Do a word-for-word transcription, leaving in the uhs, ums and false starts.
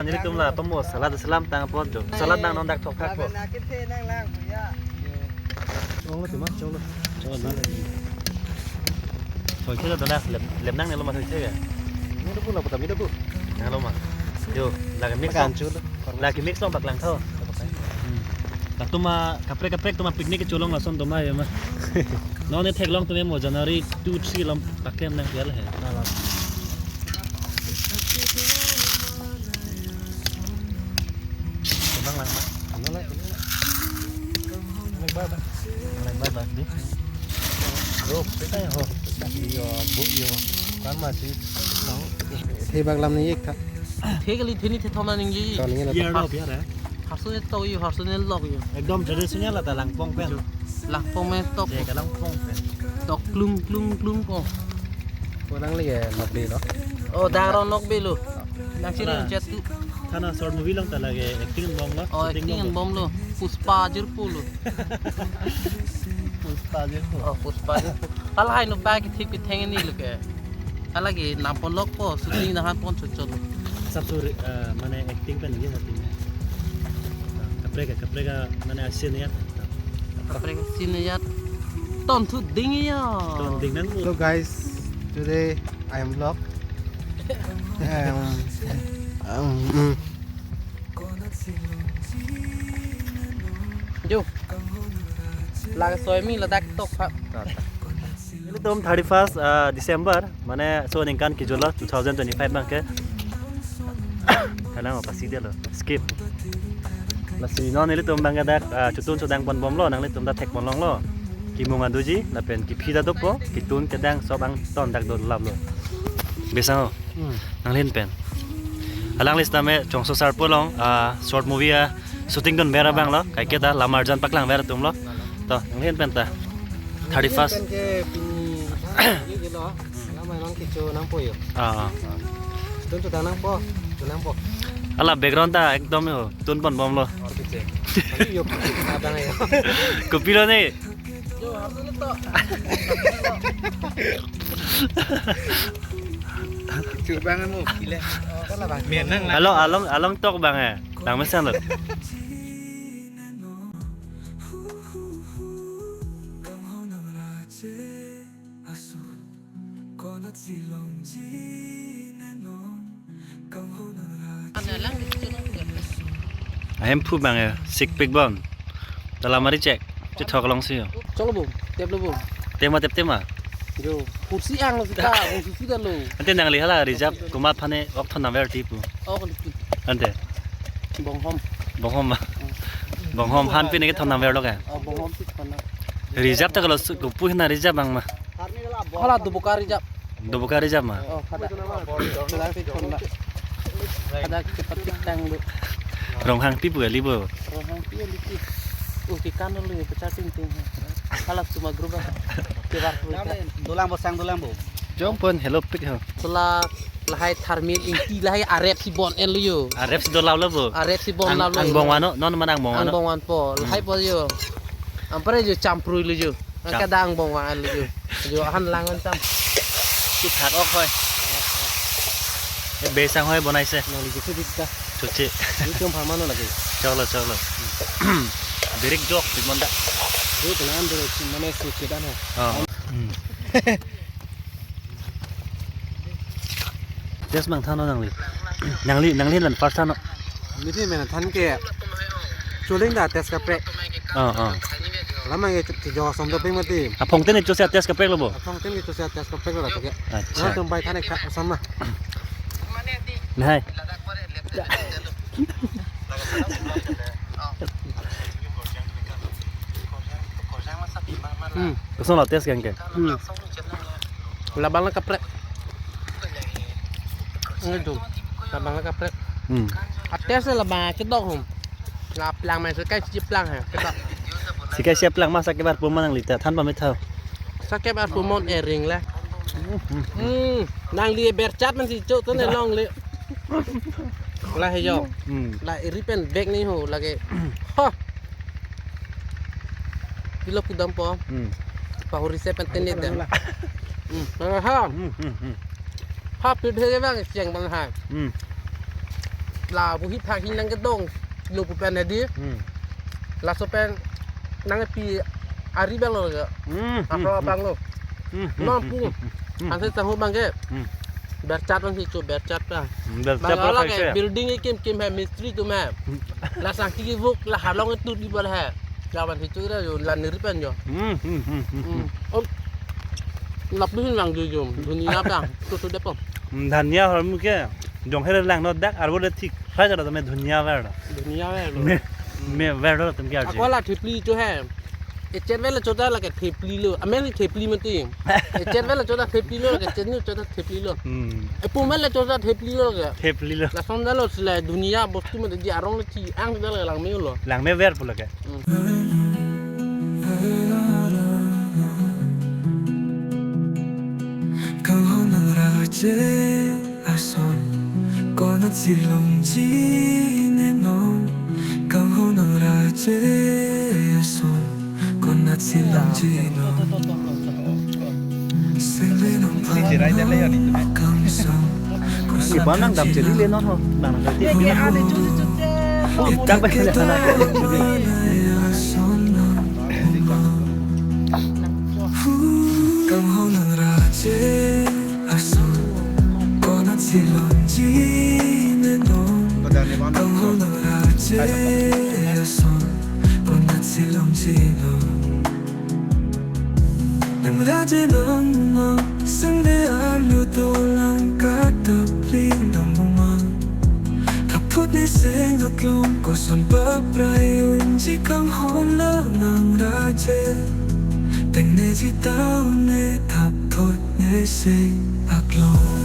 Nelitum la pamo salad selam tang apot jo. Salad nang non dak thok thak po. Chong lo tima, chong lo. Chong lo. Thoi the do na lem, lem nangne lo ma thoi the ke. Ini do pula putar, ini do pu. Nang lo ma. Yo, lake mix. Makan lo. Chong lo. Lake mix lo paklang tho. Hmm. Latum ma kaprek kaprek atum ma picnic ke cholong lason atum ma ya ma. Non ne theklong atum mo January two three along paklem nang pial he. Lang lang ma. Lang lang. Lang ba ba. Lang ba ba di. Yo, peta ho. Yo, bu yo. Kan ma si. Thebak lam ni ek tha. Thek kali theni the thoma ningje. Thon ni la. Biar lo, biar ya. Harso ne tok yo, harso ne lok yo. Ekdom traditional la ta langpong pen. Langpong me tok. Che ka langpong pen. Tok klung klung klung po. Ko nang le nok be lo. Oh, daro nok be lo. Nang sini chat tu. Thana short movie along ta lake acting bom lo. Oh, shooting acting bom lo. Puspa jirpo lo. Puspa jirpo. Oh, Puspa jirpo. Hala hai no ba kithip kitheng ni lo ke. Hala ke nam pon lok po, shooting nahan pon chot chot lo. Sab sur, eh, mane acting pen ye acting. Kaprek kaprek mane asin ya. Kaprek asin ya. Ton thu ding ya. Ton ding nang. Hello guys, today I am vlog. Um, um, mm. Jo. Lake soi mi ladak tok pha. Ilitum thirty first, ah, December, mane so ningkan kejut lo two thousand twenty-five abang ke. Kanang apa sih dia lo? Skip. Lasi non ilitum abang ke dak, ah, chotun chodang pon bom lo, nanglitum ta thek pon long lo. Kimung aduji, lapen kephi ta dopo, ketun kedang sob angton dak dolap lo. Bisa ho? Hmm. Nangli pen. Alangli sitame Chongso Sarpo along, ah, short movie, ah, shooting dun ver abang lo, kaike ta lamar jan paklang ver atum lo. To, nangli pen ta. Thirty first. Pen ke pini, ye, ye lo. Alam mai nang kecho nangpo yo. Ah, ah. Tun tu nangpo, tu nangpo. Ala background ta ekdom yo, tun pon bom lo. Or keche. Kami yo, kita abang yo. Kopi lo ni. Yo, harus ni to. Chubang mo, kile. Menang lah. Along, along, along tok abang eh. Nang mesan lo. Ahem phu abang eh, sik pik bon. Dalam mari cek. Chethok long si yo. Chok lo bo, tep lo bo. Tema tep tema. Yo, kursi ang lo sita, kursi sita lo. Ante nangli hala reserve kuma phane ok thon nang ver ti pu. Ok lo ti. Ante. Bonghom. Bonghom ma. Bonghom han pine ke thon nang ver lo ka. Oh, bonghom ti thon nang. Reserve ta kalo su-, kupu hina reserve abang ma. Hala Dubuka reserve. Dubuka reserve ma. Oh, kada. Kada si thon nang. Kada cepat pitang lo. Ronghang pi pu kali bo. Ronghang pi kali pi. Oh, kekan lo ya, pecah ting ting. Hala cuma grup ah. Kebar grup. Dolang bo sang dolang bo. Jom pon hello pik ho. Sela lahai tharmit ingti lahai arep si bon en lo yo. Arep si dolap lo bo. Arep si bon lap lo. Angbong wan non, non mana angbong wan. Angbong wan po. Lahai po yo. Ampere yo champrui lo yo. Cham- Angke dang angbong wan lo yo. Yo han lang wan cham. Ki thak ok hoi. E besang hoi bonai se. Nang lo yo chu dik ta. Chuchi. Ni chom pharman lo lagi. Chok lo, chok lo. Birik jok di monda. Di tenan di mane su kedan ho. Oh. Hmm. Test mang thano nangli. Nangli, nangli lan first thano. Miti mena than ke. Chuling da test kaprek. Oh, oh. Lama ke chu jo som doping mati. Aphong ten ke chu se test kaprek lo bo. Aphong ten ke chu se test kaprek lo to ke. Acha. Tum bai than ek sama. Nahai. Hmm. Kosong lo test kang ke. Hmm. Labang la kaprek. Ini tu. Labang la kaprek. Hmm. Ates la ba kedok hum. La plang mai sekai si plang ha. Kedok. Sekai si plang masa kebar puma nangli ta than pamit thau. Sa kebar puma ering la. Hmm. Nangli berchat man si chok tu ne long le. La he yo. Hmm. La iri pen bag ni ho lagi. Ha. Kilo kudam po. Hmm. Pahuri se pen tenet dam. Hmm. Ha. Hmm, hmm, hmm. Ha, pidhe ke bang siang bang ha. Hmm. la buhi phak hi nangkedonglo pu pen hedi. Hmm. Laso pen nangpi ari abang lo ke. Hmm, hmm, Apro hmm. Abang lo. Hmm, hmm, Non hmm, pu. Hmm, hmm, hmm. Ansi tangho abang ke. Hmm. Berchat ansi cho berchat pa. Hmm, berchat Bang pa ala khai ke se. Building ikim kim he mistri atum he. Hmm. La sangki kivuk la halong itu di bal he. Jawan situ ra yo la niri pen yo. Hmm, hmm, hmm, hmm, hmm. Hmm. Om. Lapuhin lang jo jo. Dunia bang. Tu tu depo. Hmm, Dhania hormu ke. Jong here lang no dak arbo le thik. Hai jada tame Dhania ver da. Dunia ver lo. Me, Hmm. Me ver da tum kya Ako ji. La thepli cho he. Echet vel chota lake thepli lo. Amen thepli mati. Echet vel chota thepli lo lake chet ni chota thepli lo. Hmm. Epum vel chota thepli lo lake. Thepli lo. Lason dalo sila dunia bostu mati di arong le thi ang dalo langme lo. Langme ver pu lake. Kanghon nangraje ason konatsi longji ne non. Kanghon nangraje ason konatsi longji non. Sele nong Ni chirai de le ya ni. Kangsam Iba nang dam chiri le non ho. Nang dam chiri. Ye ke ale chu chu chu. Dam ba le na. Kanghon nangraje ason konatsi longji ne non. Kanghon nangraje ason konatsi longji non. Nangraje nang sende alu dolang katapling dambuma. Kaphut ne seng aklong koson paprai unji kanghon la nangraje. Tengne jitau ne thap thot ne seng aklong.